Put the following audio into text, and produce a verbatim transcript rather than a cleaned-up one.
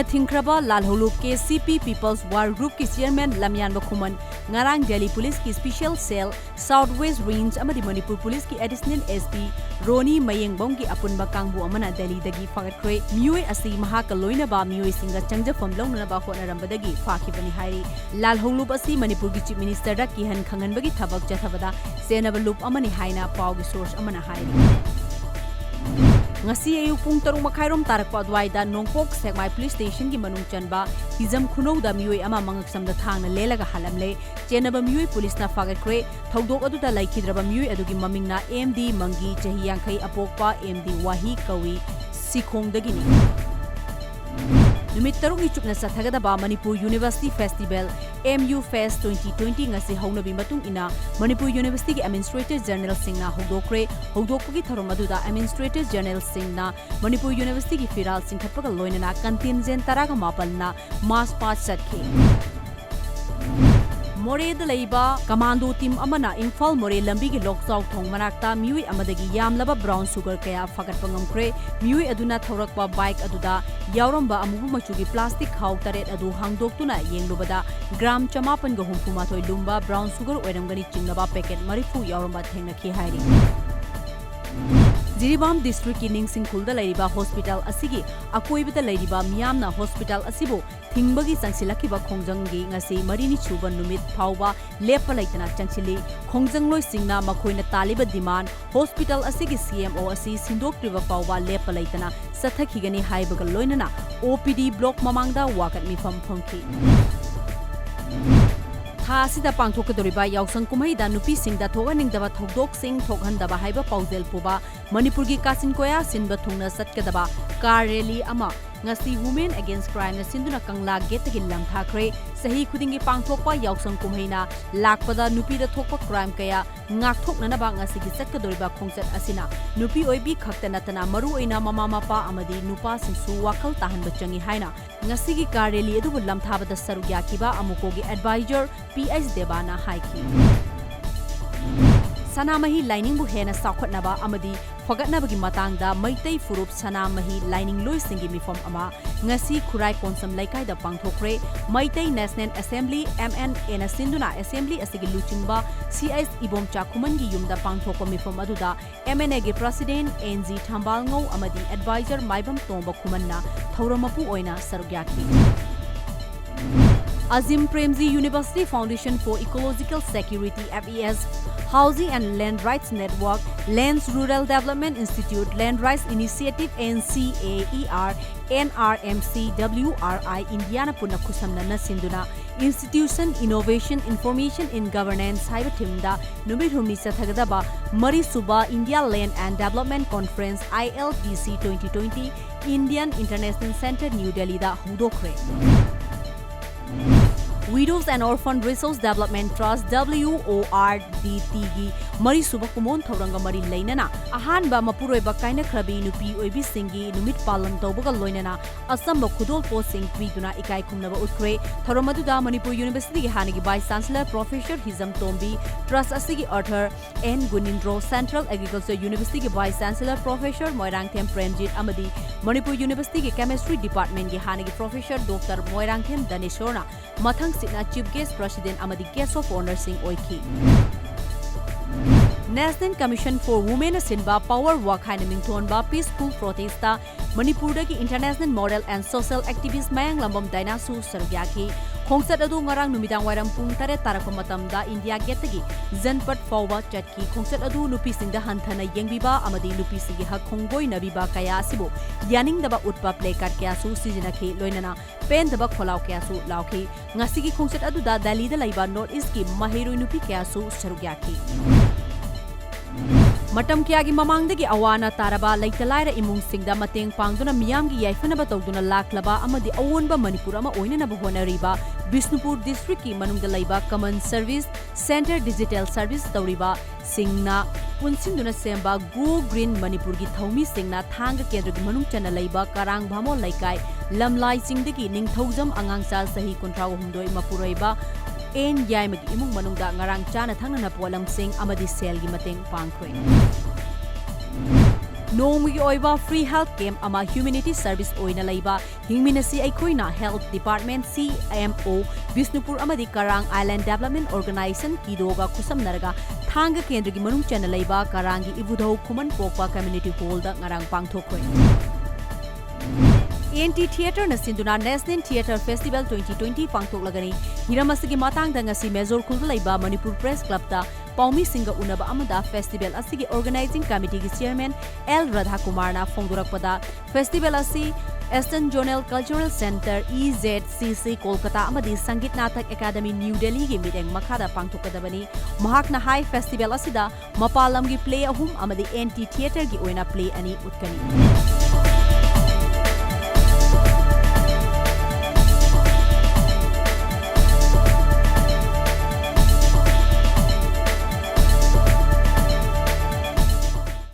ꯊꯤꯡꯈ꯭ꯔꯕ ꯂꯥꯜꯍꯧꯂꯨꯞ KCP People's War Groupꯀꯤ chairman ꯂꯝꯌꯥꯟꯕ ꯈꯨꯃꯟ ꯉꯔꯥꯡ ꯗꯦꯜꯂꯤ ꯄꯨꯂꯤꯁꯀꯤ special cell South West Range ꯑꯃꯗꯤ ꯃꯅꯤꯄꯨꯔ ꯄꯨꯂꯤꯁꯀꯤ additional SP ꯔꯣꯅꯤ ꯃꯌꯦꯡꯕꯝꯒꯤ ꯑꯄꯨꯟꯕ ꯀꯥꯡꯕꯨ ꯑꯃꯅ ꯗꯦꯜꯂꯤꯗꯒꯤ ꯐꯥꯒꯠꯈ꯭ꯔꯦ꯫ ꯃꯤꯑꯣꯏ ꯑꯁꯤ ꯃꯍꯥꯛꯀ ꯂꯣꯏꯅꯕ ꯃꯤꯑꯣꯏꯁꯤꯡꯒ ꯆꯪꯖꯐꯝ ꯂꯧꯅꯅꯕ ꯍꯣꯠꯅꯔꯝꯕꯗꯒꯤ ꯐꯥꯈꯤꯕꯅꯤ ꯍꯥꯏꯔꯤ꯫ ꯂꯥꯜꯍꯧꯂꯨꯞ ꯑꯁꯤ ꯃꯅꯤꯄꯨꯔꯒꯤ Chief Ministerꯗ ꯀꯤꯍꯟ ꯈꯪꯍꯟꯕꯒꯤ ꯊꯕꯛ ꯆꯠꯊꯕꯗ ꯆꯦꯟꯅꯕ ꯂꯨꯞ ꯑꯃꯅꯤ ꯍꯥꯏꯅ ꯄꯥꯎꯒꯤ source ꯑꯃꯅ ꯍꯥꯏꯔꯤ꯫ ꯉꯁꯤ ꯑꯌꯨꯛ ꯄꯨꯡ ꯇꯔꯨꯛ ꯃꯈꯥꯏꯔꯣꯝ ꯇꯥꯔꯛꯄ ꯑꯗꯨꯋꯥꯏꯗ ꯅꯣꯡꯄꯣꯛ ꯁꯦꯛꯃꯥꯏ police stationꯒꯤ ꯃꯅꯨꯡ ꯆꯟꯕ ꯍꯤꯖꯝ ꯈꯨꯅꯧꯗ ꯃꯤꯑꯣꯏ ꯑꯃ ꯃꯉꯛꯁꯝꯗ ꯊꯥꯡꯅ ꯂꯦꯜꯂꯒ ꯍꯥꯜꯂꯝꯂꯦ꯫ ꯆꯦꯟꯅꯕ ꯃꯤꯑꯣꯏ ꯄꯨꯂꯤꯁꯅ ꯐꯥꯒꯠꯈ꯭ꯔꯦ꯫ ꯊꯧꯗꯣꯛ ꯑꯗꯨꯗ ꯂꯩꯈꯤꯗ꯭ꯔꯕ ꯃꯤꯑꯣꯏ ꯑꯗꯨꯒꯤ ꯃꯃꯤꯡꯅ M D ꯃꯪꯒꯤ, ꯆꯍꯤ ꯌꯥꯡꯈꯩ, ꯑꯄꯣꯛꯄ M D ꯋꯥꯍꯤ ꯀꯧꯏ, ꯁꯤꯈꯣꯡꯗꯒꯤꯅꯤ꯫ ꯅꯨꯃꯤꯠ ꯇꯔꯨꯛꯅꯤ ꯆꯨꯞꯅ ꯆꯠꯊꯒꯗꯕ Manipur University Festival, M U Fest twenty twenty, ꯉꯁꯤ ꯍꯧꯅꯕꯤ ꯃꯇꯨꯡ ꯏꯟꯅ ꯃꯅꯤꯄꯨꯔ Universityꯒꯤ Administrator Generalꯁꯤꯡꯅ ꯍꯧꯗꯣꯛꯈ꯭ꯔꯦ꯫ ꯍꯧꯗꯣꯛꯄꯒꯤ ꯊꯧꯔꯝ ꯑꯗꯨꯗ Administrator Generalꯁꯤꯡꯅ ꯃꯅꯤꯄꯨꯔ Universityꯒꯤ ꯐꯤꯔꯥꯜ ꯆꯤꯡꯈꯠꯄꯒ ꯂꯣꯏꯅꯅ contingent ꯇꯔꯥꯒ ꯃꯥꯄꯟꯅ march past ꯆꯠꯈꯤ꯫ ꯃꯣꯔꯦꯗ ꯂꯩꯕ commando team ꯑꯃꯅ ꯏꯝꯐꯥꯜ ꯃꯣꯔꯦ ꯂꯝꯕꯤꯒꯤ ꯂꯣꯛꯆꯥꯎ ꯊꯣꯡ ꯃꯅꯥꯛꯇ ꯃꯤꯑꯣꯏ ꯑꯃꯗꯒꯤ ꯌꯥꯝꯂꯕ brown sugar ꯀꯌꯥ ꯐꯥꯒꯠꯄ ꯉꯝꯈ꯭ꯔꯦ꯫ ꯃꯤꯑꯣꯏ ꯑꯗꯨꯅ ꯊꯧꯔꯛꯄ bike ꯑꯗꯨꯗ ꯌꯥꯎꯔꯝꯕ ꯑꯃꯨꯕ ꯃꯆꯨꯒꯤ plastic ꯈꯥꯎ ꯇꯔꯦꯠ ꯑꯗꯨ ꯍꯥꯡꯗꯣꯛꯇꯨꯅ ꯌꯦꯡꯂꯨꯕꯗ gram ꯆꯃꯥꯄꯟꯒ ꯍꯨꯝꯐꯨ ꯃꯥꯊꯣꯏ ꯂꯨꯝꯕ brown sugar ꯑꯣꯏꯔꯝꯒꯅꯤ ꯆꯤꯡꯅꯕ packet ꯃꯔꯤꯐꯨ ꯌꯥꯎꯔꯝꯕ ꯊꯦꯡꯅꯈꯤ ꯍꯥꯏꯔꯤ꯫ ꯖꯤꯔꯤꯕꯥꯝ districtꯀꯤ ꯅꯤꯡꯁꯤꯡꯈꯨꯜꯗ ꯂꯩꯔꯤꯕ hospital ꯑꯁꯤꯒꯤ ꯑꯀꯣꯏꯕꯗ ꯂꯩꯔꯤꯕ ꯃꯤꯌꯥꯝꯅ hospital ꯑꯁꯤꯕꯨ ꯊꯤꯡꯕꯒꯤ ꯆꯪꯁꯤꯜꯂꯛꯈꯤꯕ ꯈꯣꯡꯖꯪꯒꯤ ꯉꯁꯤ ꯃꯔꯤꯅꯤ ꯁꯨꯕ ꯅꯨꯃꯤꯠ ꯐꯥꯎꯕ ꯂꯦꯞꯄ ꯂꯩꯇꯅ ꯆꯪꯁꯤꯜꯂꯤ꯫ ꯈꯣꯡꯖꯪꯂꯣꯏꯁꯤꯡꯅ ꯃꯈꯣꯏꯅ ꯇꯥꯜꯂꯤꯕ demand, hospital ꯑꯁꯤꯒꯤ C M O ꯑꯁꯤ ꯁꯤꯟꯗꯣꯛꯇ꯭ꯔꯤꯕ ꯐꯥꯎꯕ ꯂꯦꯞꯄ ꯂꯩꯇꯅ ꯆꯠꯊꯈꯤꯒꯅꯤ ꯍꯥꯏꯕꯒ ꯂꯣꯏꯅꯅ O P D block ꯃꯃꯥꯡꯗ ꯋꯥꯀꯠ ꯃꯤꯐꯝ ꯐꯝꯈꯤ꯫ ꯊꯥ ꯑꯁꯤꯗ ꯄꯥꯡꯊꯣꯛꯀꯗꯧꯔꯤꯕ ꯌꯥꯎꯁꯪ ꯀꯨꯝꯍꯩꯗ ꯅꯨꯄꯤꯁꯤꯡꯗ ꯊꯣꯛꯍꯟꯅꯤꯡꯗꯕ ꯊꯧꯗꯣꯛꯁꯤꯡ ꯊꯣꯛꯍꯟꯗꯕ ꯍꯥꯏꯕ ꯄꯥꯎꯖꯦꯜ ꯄꯨꯕ ꯃꯅꯤꯄꯨꯔꯒꯤ ꯀꯥꯆꯤꯟ ꯀꯣꯌꯥ ꯁꯤꯟꯕ ꯊꯨꯡꯅ ꯆꯠꯀꯗꯕ car rally ꯑꯃ ꯉꯁꯤ Women Against Crimeꯅ ꯁꯤꯟꯗꯨꯅ ꯀꯪꯂꯥ gateꯇꯒꯤ ꯂꯝꯊꯥꯈ꯭ꯔꯦ꯫ ꯆꯍꯤ ꯈꯨꯗꯤꯡꯒꯤ ꯄꯥꯡꯊꯣꯛꯄ ꯌꯥꯎꯁꯪ ꯀꯨꯝꯍꯩꯅ ꯂꯥꯛꯄꯗ ꯅꯨꯄꯤꯗ ꯊꯣꯛꯄ crime ꯀꯌꯥ ꯉꯥꯛꯊꯣꯛꯅꯅꯕ ꯉꯁꯤꯒꯤ ꯆꯠꯀꯗꯧꯔꯤꯕ ꯈꯣꯡꯆꯠ ꯑꯁꯤꯅ ꯅꯨꯄꯤ ꯑꯣꯏꯕꯤ ꯈꯛꯇ ꯅꯠꯇꯅ ꯃꯔꯨꯑꯣꯏꯅ ꯃꯃꯥ ꯃꯄꯥ ꯑꯃꯗꯤ ꯅꯨꯄꯥꯁꯤꯡꯁꯨ ꯋꯥꯈꯜ ꯇꯥꯍꯟꯕ ꯆꯪꯏ ꯍꯥꯏꯅ ꯉꯁꯤꯒꯤ car rally ꯑꯗꯨꯕꯨ ꯂꯝꯊꯥꯕꯗ ꯁꯔꯨꯛ ꯌꯥꯈꯤꯕ ꯑꯃꯨꯀꯣꯒꯤ advisor P H ꯗꯦꯕꯥꯅ ꯍꯥꯏꯈꯤ꯫ ꯁꯅꯥꯃꯍꯤ ꯂꯥꯏꯅꯤꯡꯕꯨ ꯍꯦꯟꯅ ꯆꯥꯎꯈꯠꯅꯕ ꯑꯃꯗꯤ ꯐꯒꯠꯅꯕꯒꯤ ꯃꯇꯥꯡꯗ ꯃꯩꯇꯩ ꯐꯨꯔꯨꯞ ꯁꯅꯥꯃꯍꯤ ꯂꯥꯏꯅꯤꯡꯂꯣꯏꯁꯤꯡꯒꯤ ꯃꯤꯐꯝ ꯑꯃ ꯉꯁꯤ ꯈꯨꯔꯥꯏ ꯀꯣꯟꯁꯝ ꯂꯩꯀꯥꯏꯗ ꯄꯥꯡꯊꯣꯛꯈ꯭ꯔꯦ꯫ Meitei National Assembly, M N A ꯅ ꯁꯤꯟꯗꯨꯅ assembly ꯑꯁꯤꯒꯤ ꯂꯨꯆꯤꯡꯕ C H ꯏꯕꯣꯝꯆꯥ ꯈꯨꯃꯟꯒꯤ ꯌꯨꯝꯗ ꯄꯥꯡꯊꯣꯛꯄ ꯃꯤꯐꯝ ꯑꯗꯨꯗ M N A ꯒꯤ president N G ꯊꯝꯕꯥꯜꯉꯧ ꯑꯃꯗꯤ advisor ꯃꯥꯏꯕꯝ ꯇꯣꯝꯕ ꯈꯨꯃꯟꯅ ꯊꯧꯔꯝ ꯃꯄꯨ ꯑꯣꯏꯅ ꯁꯔꯨꯛ ꯌꯥꯈꯤ꯫ Azim Premji University Foundation for Ecological Security, F E S, Housing and Land Rights Network, Lands Rural Development Institute, Land Rights Initiative, N C A E R, N R M C, W R I, Indiana ꯄꯨꯟꯅ ꯈꯨꯠꯁꯝꯅꯅ ꯁꯤꯟꯗꯨꯅ Institution Innovation Information in Governance ꯍꯥꯏꯕ theme ꯗ ꯅꯨꯃꯤꯠ ꯍꯨꯝꯅꯤ ꯆꯠꯊꯒꯗꯕ ꯃꯔꯤꯁꯨꯕ India Land and Development Conference, I L D C twenty twenty, Indian International Centre, New Delhi the ꯍꯧꯗꯣꯛꯈ꯭ꯔꯦ꯫ Widows and Orphan Resource Development Trust, W O R D T ꯒꯤ ꯃꯔꯤꯁꯨꯕ ꯀꯨꯝꯑꯣꯟ ꯊꯧꯔꯝꯒ ꯃꯔꯤ ꯂꯩꯅꯅ ꯑꯍꯥꯟꯕ ꯃꯄꯨꯔꯣꯏꯕ ꯀꯥꯏꯅꯈ꯭ꯔꯕꯤ ꯅꯨꯄꯤ ꯑꯣꯏꯕꯤꯁꯤꯡꯒꯤ ꯅꯨꯃꯤꯠ ꯄꯥꯂꯟ ꯇꯧꯕꯒ ꯂꯣꯏꯅꯅ ꯑꯆꯝꯕ ꯈꯨꯗꯣꯜꯄꯣꯠꯁꯤꯡ ꯄꯤꯗꯨꯅ ꯏꯀꯥꯏ ꯈꯨꯝꯅꯕ ꯎꯠꯈ꯭ꯔꯦ꯫ ꯊꯧꯔꯝ ꯑꯗꯨꯗ ꯃꯅꯤꯄꯨꯔ University ꯒꯤ ꯍꯥꯟꯅꯒꯤ Vice Chancellor Professor ꯍꯤꯖꯝ ꯇꯣꯝꯕꯤ, trust ꯑꯁꯤꯒꯤ author N ꯒꯨꯅꯤꯟꯗ꯭ꯔꯣ, Central Agriculture University ꯒꯤ Vice Chancellor Professor Moirangthem Premjit ꯑꯃꯗꯤ ꯃꯅꯤꯄꯨꯔ University ꯒꯤ Chemistry Department ꯒꯤ ꯍꯥꯟꯅꯒꯤ Professor Doctor Moirangthem ꯗꯅꯦꯁꯣꯔꯅ ꯃꯊꯪꯁꯤꯠꯅ Chief Guest, President ꯑꯃꯗꯤ Guest of Honour ꯁꯤꯡ ꯑꯣꯏꯈꯤ꯫ National Commission for Women ꯅ ꯁꯤꯟꯕ Power Walk ꯍꯥꯏꯅ ꯃꯤꯡꯊꯣꯟꯕ peaceful protest ꯇ ꯃꯅꯤꯄꯨꯔꯗꯒꯤ international moral and social activist ꯃꯌꯥꯡꯂꯝꯕꯝ ꯗꯥꯏꯅꯥꯁꯨ ꯁꯔꯨꯛ ꯌꯥꯈꯤ꯫ ꯈꯣꯡꯆꯠ ꯑꯗꯨ ꯉꯔꯥꯡ ꯅꯨꯃꯤꯗꯥꯡ ꯋꯥꯏꯔꯝ ꯄꯨꯡ ꯇꯔꯦꯠ ꯇꯥꯔꯛꯄ ꯃꯇꯝꯗ India Gate ꯇꯒꯤ ꯖꯟꯄꯠ ꯐꯥꯎꯕ ꯆꯠꯈꯤ꯫ ꯈꯣꯡꯆꯠ ꯑꯗꯨ ꯅꯨꯄꯤꯁꯤꯡꯗ ꯍꯟꯊꯅ ꯌꯦꯡꯕꯤꯕ ꯑꯃꯗꯤ ꯅꯨꯄꯤꯁꯤꯡꯒꯤ ꯍꯛ ꯈꯣꯡꯒꯣꯏꯅꯕꯤꯕ ꯀꯌꯥ ꯑꯁꯤꯕꯨ ꯌꯥꯅꯤꯡꯗꯕ ꯎꯠꯄ placard ꯀꯌꯥꯁꯨ ꯁꯤꯖꯤꯟꯅꯈꯤ꯫ ꯂꯣꯏꯅꯅ ꯄꯦꯟꯗꯕ ꯈꯣꯜꯂꯥꯎ ꯀꯌꯥꯁꯨ ꯂꯥꯎꯈꯤ꯫ ꯉꯁꯤꯒꯤ ꯈꯣꯡꯆꯠ ꯑꯗꯨꯗ ꯗꯦꯜꯂꯤꯗ ꯂꯩꯕ North East ꯀꯤ ꯃꯍꯩꯔꯣꯏ ꯅꯨꯄꯤ ꯀꯌꯥꯁꯨ ꯁꯔꯨꯛ ꯌꯥꯈꯤ꯫ ꯃꯇꯝ ꯀꯌꯥꯒꯤ ꯃꯃꯥꯡꯗꯒꯤ ꯑꯋꯥ ꯑꯅꯥ ꯇꯥꯔꯕ ꯂꯩꯇ ꯂꯥꯏꯔ ꯏꯃꯨꯡꯁꯤꯡꯗ ꯃꯇꯦꯡ ꯄꯥꯡꯗꯨꯅ ꯃꯤꯌꯥꯝꯒꯤ ꯌꯥꯏꯐꯅꯕ ꯇꯧꯗꯨꯅ ꯂꯥꯛꯂꯕ ꯑꯃꯗꯤ ꯑꯑꯣꯟꯕ ꯃꯅꯤꯄꯨꯔ ꯑꯃ ꯑꯣꯏꯅꯅꯕ ꯍꯣꯠꯅꯔꯤꯕ ꯕꯤꯁꯅꯨꯄꯨꯔ district ꯀꯤ ꯃꯅꯨꯡꯗ ꯂꯩꯕ Common Service Centre digital service ꯇꯧꯔꯤꯕ ꯁꯤꯡꯅ ꯄꯨꯟꯁꯤꯟꯗꯨꯅ ꯁꯦꯝꯕ Go Green ꯃꯅꯤꯄꯨꯔꯒꯤ ꯊꯧꯃꯤꯁꯤꯡꯅ ꯊꯥꯡꯒ ꯀꯦꯟꯗ꯭ꯔꯒꯤ ꯃꯅꯨꯡ ꯆꯟꯅ ꯂꯩꯕ ꯀꯔꯥꯡ ꯚꯥꯃꯣꯟ ꯂꯩꯀꯥꯏ ꯂꯝꯂꯥꯏ ꯆꯤꯡꯗꯒꯤ ꯅꯤꯡꯊꯧꯖꯝ ꯑꯉꯥꯡꯆꯥ ꯆꯍꯤ ꯀꯨꯟꯊ꯭ꯔꯥ ꯍꯨꯝꯗꯣꯏ ꯃꯄꯨꯔꯣꯏꯕ ꯑꯦꯟ ꯌꯥꯏꯃꯒꯤ ꯏꯃꯨꯡ ꯃꯅꯨꯡꯗ ꯉꯔꯥꯡ ꯆꯥꯅ ꯊꯛꯅꯅ ꯄꯣꯠꯂꯝꯁꯤꯡ ꯑꯃꯗꯤ ꯁꯦꯜꯒꯤ ꯃꯇꯦꯡ ꯄꯥꯡꯈ꯭ꯔꯦ꯫ ꯅꯣꯡꯃꯒꯤ ꯑꯣꯏꯕ free health camp ꯑꯃ humanity service ꯑꯣꯏꯅ ꯂꯩꯕ ꯍꯤꯡꯃꯤꯟꯅꯁꯤ ꯑꯩꯈꯣꯏꯅ health department, C M O, Bishnupur ꯑꯃꯗꯤ ꯀꯔꯥꯡ Island Development Organization, ꯀꯤꯗꯣꯒ ꯈꯨꯠꯁꯝꯅꯔꯒ ꯊꯥꯡꯒ ꯀꯦꯟꯗ꯭ꯔꯒꯤ ꯃꯅꯨꯡ ꯆꯟꯅ ꯂꯩꯕ ꯀꯔꯥꯡꯒꯤ ꯏꯕꯨꯙꯧ ꯈꯨꯃꯟ ꯄꯣꯛꯄ community hall ꯗ ꯉꯔꯥꯡ ꯄꯥꯡꯊꯣꯛꯈ꯭ꯔꯦ꯫ N T Theatre ꯅ ꯁꯤꯟꯗꯨꯅ National Theatre Festival twenty twenty ꯄꯥꯡꯊꯣꯛꯂꯒꯅꯤ꯫ ꯍꯤꯔꯝ ꯑꯁꯤꯒꯤ ꯃꯇꯥꯡꯗ ꯉꯁꯤ ꯃꯦꯖꯣꯔ ꯈꯨꯜꯗ ꯂꯩꯕ ꯃꯅꯤꯄꯨꯔ Press Club ꯇ ꯄꯥꯎꯃꯤꯁꯤꯡꯒ ꯎꯅꯕ ꯑꯃꯗ festival ꯑꯁꯤꯒꯤ organizing committee ꯒꯤ chairman L ꯔꯥꯙꯥꯀꯨꯃꯥꯔꯅ ꯐꯣꯡꯗꯣꯔꯛꯄꯗ, festival ꯑꯁꯤ Eastern Zonal Cultural Centre, E Z C C, Kolkata ꯑꯃꯗꯤ ꯁꯪꯒꯤꯠ ꯅꯥꯇꯛ ꯑꯦꯀꯥꯗꯃꯤ, ꯅ꯭ꯌꯨ ꯗꯦꯜꯂꯤꯒꯤ ꯃꯤꯠꯌꯦꯡ ꯃꯈꯥꯗ ꯄꯥꯡꯊꯣꯛꯀꯗꯕꯅꯤ꯫ ꯃꯍꯥꯛꯅ ꯍꯥꯏ, festival ꯑꯁꯤꯗ ꯃꯄꯥꯟ ꯂꯝꯒꯤ play ꯑꯍꯨꯝ ꯑꯃꯗꯤ N T Theatre ꯒꯤ ꯑꯣꯏꯅ play ꯑꯅꯤ ꯎꯠꯀꯅꯤ꯫